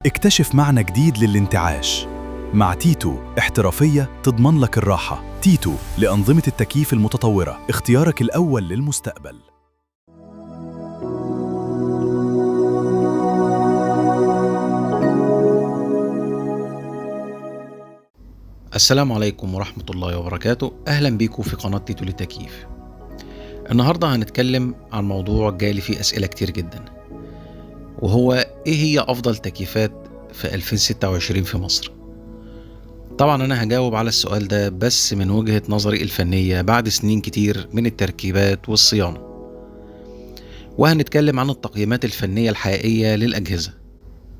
اكتشف معنى جديد للانتعاش مع تيتو، احترافية تضمن لك الراحة. تيتو لأنظمة التكييف المتطورة، اختيارك الأول للمستقبل. السلام عليكم ورحمة الله وبركاته. أهلا بيكم في قناة تيتو للتكييف. النهاردة هنتكلم عن موضوع جالي فيه أسئلة كتير جدا، وهو إيه هي أفضل تكييفات في 2026 في مصر؟ طبعا أنا هجاوب على السؤال ده بس من وجهة نظري الفنية بعد سنين كتير من التركيبات والصيانة، وهنتكلم عن التقييمات الفنية الحقيقية للأجهزة.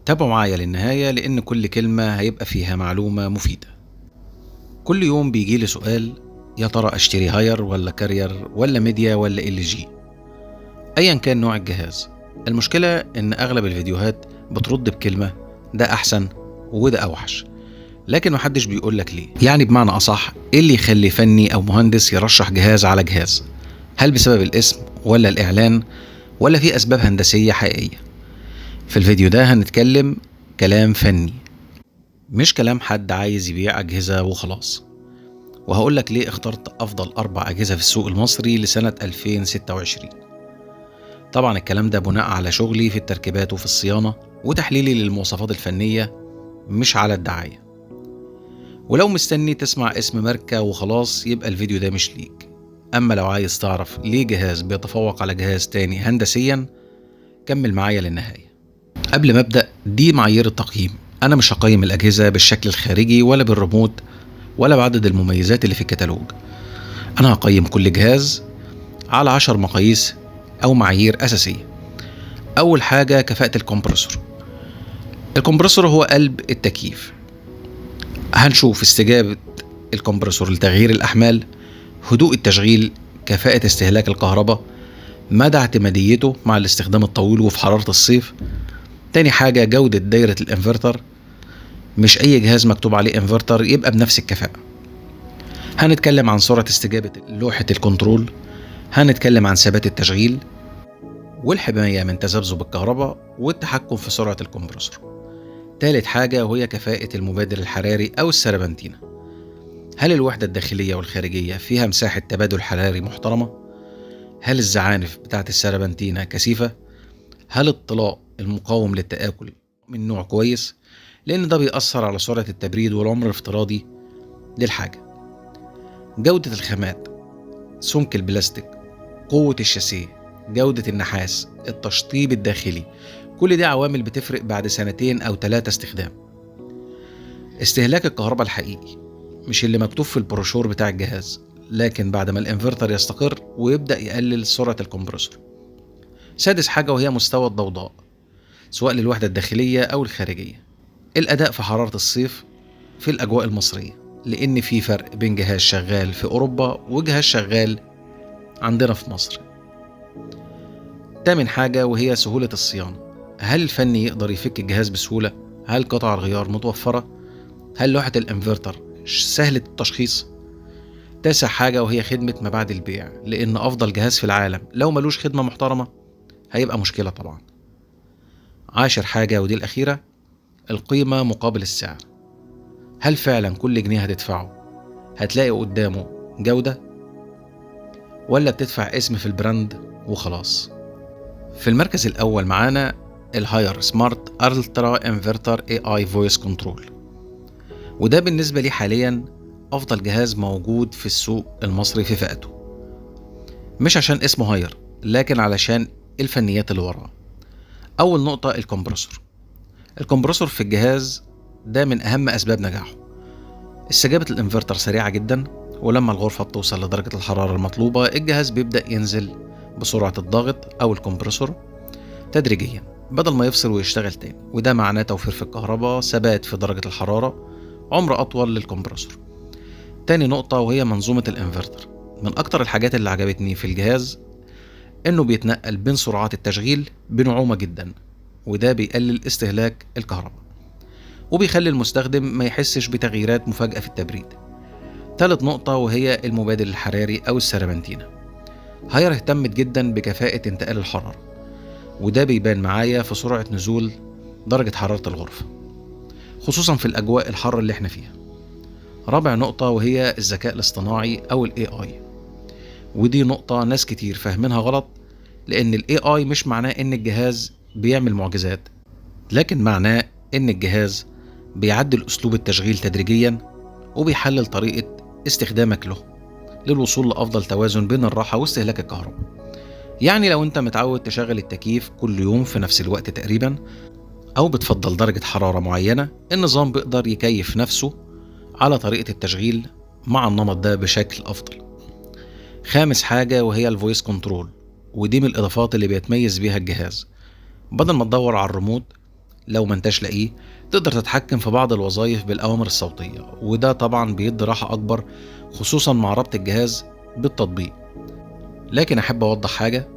تابعوا معايا للنهاية لأن كل كلمة هيبقى فيها معلومة مفيدة. كل يوم بيجي لي سؤال، يا ترى اشتري هاير ولا كارير ولا ميديا ولا ال جي؟ ايا كان نوع الجهاز. المشكلة ان اغلب الفيديوهات بترد بكلمة ده احسن وده اوحش، لكن محدش بيقولك ليه. يعني بمعنى اصح، ايه اللي يخلي فني او مهندس يرشح جهاز على جهاز؟ هل بسبب الاسم ولا الاعلان ولا في اسباب هندسية حقيقية؟ في الفيديو ده هنتكلم كلام فني، مش كلام حد عايز يبيع أجهزة وخلاص. وهقولك ليه اخترت أفضل 4 أجهزة في السوق المصري لسنة 2026. طبعا الكلام ده بناء على شغلي في التركيبات وفي الصيانة وتحليلي للمواصفات الفنية، مش على الدعاية. ولو مستني تسمع اسم ماركة وخلاص يبقى الفيديو ده مش ليك. أما لو عايز تعرف ليه جهاز بيتفوق على جهاز تاني هندسيا، كمل معايا للنهاية. قبل ما أبدأ، دي معايير التقييم. أنا مش هقيم الأجهزة بالشكل الخارجي ولا بالريموت ولا بعدد المميزات اللي في الكتالوج. أنا هقيم كل جهاز على 10 مقاييس أو معايير أساسية. أول حاجة كفاءة ال compressor. ال compressor هو قلب التكييف. هنشوف استجابة ال compressor لتغيير الأحمال، هدوء التشغيل، كفاءة استهلاك الكهرباء، مدى اعتماديته مع الاستخدام الطويل وفي حرارة الصيف. تاني حاجة جودة دايرة الانفرتر. مش أي جهاز مكتوب عليه انفرتر يبقى بنفس الكفاءة. هنتكلم عن سرعة استجابة لوحة ال control، هنتكلم عن ثبات التشغيل والحماية من تذبذب الكهرباء والتحكم في سرعة ال compressor. تالت حاجة وهي كفاءة المبادل الحراري أو السربنتينة. هل الوحدة الداخلية والخارجية فيها مساحة تبادل حراري محترمة؟ هل الزعانف بتاعة السربنتينة كثيفة؟ هل الطلاء المقاوم للتآكل من نوع كويس؟ لأن ده بيأثر على سرعة التبريد والعمر الافتراضي للحاجة. جودة الخامات، سمك البلاستيك، قوة الشاسيه، جودة النحاس، التشطيب الداخلي، كل دي عوامل بتفرق بعد 2 أو 3 استخدام. استهلاك الكهرباء الحقيقي مش اللي مكتوب في البروشور بتاع الجهاز، لكن بعد ما الانفرتر يستقر ويبدأ يقلل سرعة ال compressor. سادس حاجة وهي مستوى الضوضاء، سواء للوحدة الداخلية أو الخارجية. الأداء في حرارة الصيف في الأجواء المصرية، لأن في فرق بين جهاز شغال في أوروبا وجهاز شغال عندنا في مصر. تامن حاجة وهي سهولة الصيانة. هل الفني يقدر يفك الجهاز بسهولة؟ هل قطع الغيار متوفرة؟ هل لوحة الانفرتر سهلة التشخيص؟ تاسع حاجة وهي خدمة ما بعد البيع، لأن أفضل جهاز في العالم لو ملوش خدمة محترمة هيبقى مشكلة طبعا. 10 حاجة ودي الأخيرة، القيمة مقابل السعر. هل فعلا كل جنيه هتدفعه هتلاقي قدامه جودة، ولا بتدفع اسم في ال brand وخلاص؟ في المركز الأول معانا الهاير Smart Ultra Inverter AI Voice Control، وده بالنسبة لي حاليا أفضل جهاز موجود في السوق المصري في فئته. مش عشان اسمه هاير، لكن علشان الفنيات اللي وراه. أول نقطة ال compressor. ال compressor في الجهاز ده من أهم أسباب نجاحه. استجابة الانفرتر سريعة جدا، ولما الغرفة بتوصل لدرجة الحرارة المطلوبة الجهاز بيبدأ ينزل بسرعة الضغط أو ال compressor تدريجيا بدل ما يفصل ويشتغل تاني، وده معناه توفير في الكهرباء، ثبات في درجة الحرارة، عمر أطول لل compressor. تاني نقطة وهي منظومة الانفرتر. من أكتر الحاجات اللي عجبتني في الجهاز إنه بيتنقل بين سرعات التشغيل بنعومة جدا، وده بيقلل استهلاك الكهرباء وبيخلي المستخدم ما يحسش بتغييرات مفاجئة في التبريد. تالت نقطة وهي المبادل الحراري أو السربنتينة. هاير اهتمت جدا بكفاءة انتقال الحرارة، وده بيبان معايا في سرعة نزول درجة حرارة الغرفة، خصوصا في الأجواء الحر اللي احنا فيها. رابع نقطة وهي الذكاء الاصطناعي أو ال AI، ودي نقطة ناس كتير فاهمينها غلط، لأن ال AI مش معناه إن الجهاز بيعمل معجزات، لكن معناه إن الجهاز بيعدل أسلوب التشغيل تدريجيا وبيحلل طريقة استخدامك له للوصول لأفضل توازن بين الراحة واستهلاك الكهرباء. يعني لو أنت متعود تشغل التكييف كل يوم في نفس الوقت تقريبا، أو بتفضل درجة حرارة معينة، النظام بيقدر يكيف نفسه على طريقة التشغيل مع النمط ده بشكل أفضل. خامس حاجة وهي ال voice control، ودي من الإضافات اللي بيتميز بيها الجهاز. بدل ما تدور على الريموت لو ما انتش لاقيه، تقدر تتحكم في بعض الوظائف بالأوامر الصوتية، وده طبعا بيدي راحة أكبر خصوصا مع ربط الجهاز بالتطبيق. لكن أحب أوضح حاجة،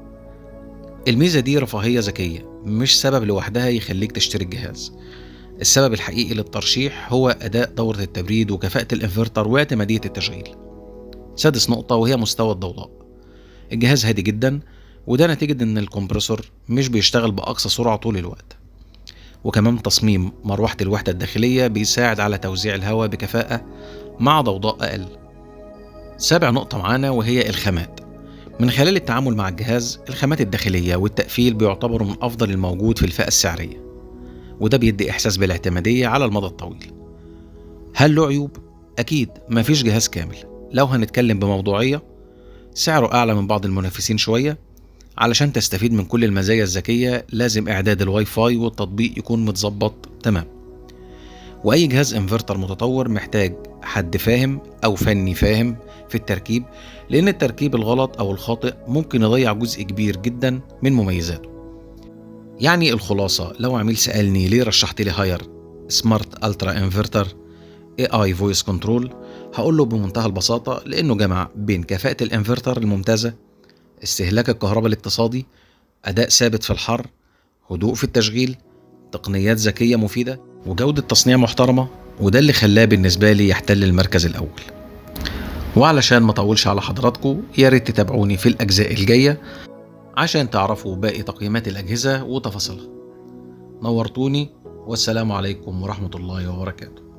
الميزة دي رفاهية ذكية، مش سبب لوحدها يخليك تشتري الجهاز. السبب الحقيقي للترشيح هو أداء دورة التبريد وكفاءة الانفرتر واعتمادية التشغيل. سادس نقطة وهي مستوى الضوضاء. الجهاز هادي جدا، وده نتيجة إن الكمبرسور مش بيشتغل بأقصى سرعة طول الوقت، وكمان تصميم مروحة الوحدة الداخلية بيساعد على توزيع الهواء بكفاءة مع ضوضاء أقل. سابع نقطة معانا وهي الخامات. من خلال التعامل مع الجهاز، الخامات الداخلية والتقفيل بيعتبروا من أفضل الموجود في الفئة السعرية، وده بيدي إحساس بالاعتمادية على المدى الطويل. هل له عيوب؟ أكيد، مفيش جهاز كامل. لو هنتكلم بموضوعية، سعره أعلى من بعض المنافسين شوية. علشان تستفيد من كل المزايا الذكية لازم إعداد الواي فاي والتطبيق يكون متظبط تمام. وأي جهاز انفرتر متطور محتاج حد فاهم أو فني فاهم في التركيب، لأن التركيب الغلط أو الخاطئ ممكن يضيع جزء كبير جدا من مميزاته. يعني الخلاصة، لو عميل سألني ليه رشحت لي هاير Smart Ultra Inverter AI Voice Control، هقول له بمنتهى البساطة لأنه جمع بين كفاءة الانفرتر الممتازة، استهلاك الكهرباء الاقتصادي، أداء ثابت في الحر، هدوء في التشغيل، تقنيات ذكية مفيدة، وجودة تصنيع محترمة، وده اللي خلاه بالنسبة لي يحتل المركز الأول. وعلشان ما اطولش على حضراتكم، يا ريت تتابعوني في الأجزاء الجاية عشان تعرفوا باقي تقييمات الأجهزة وتفاصيلها. نورتوني، والسلام عليكم ورحمة الله وبركاته.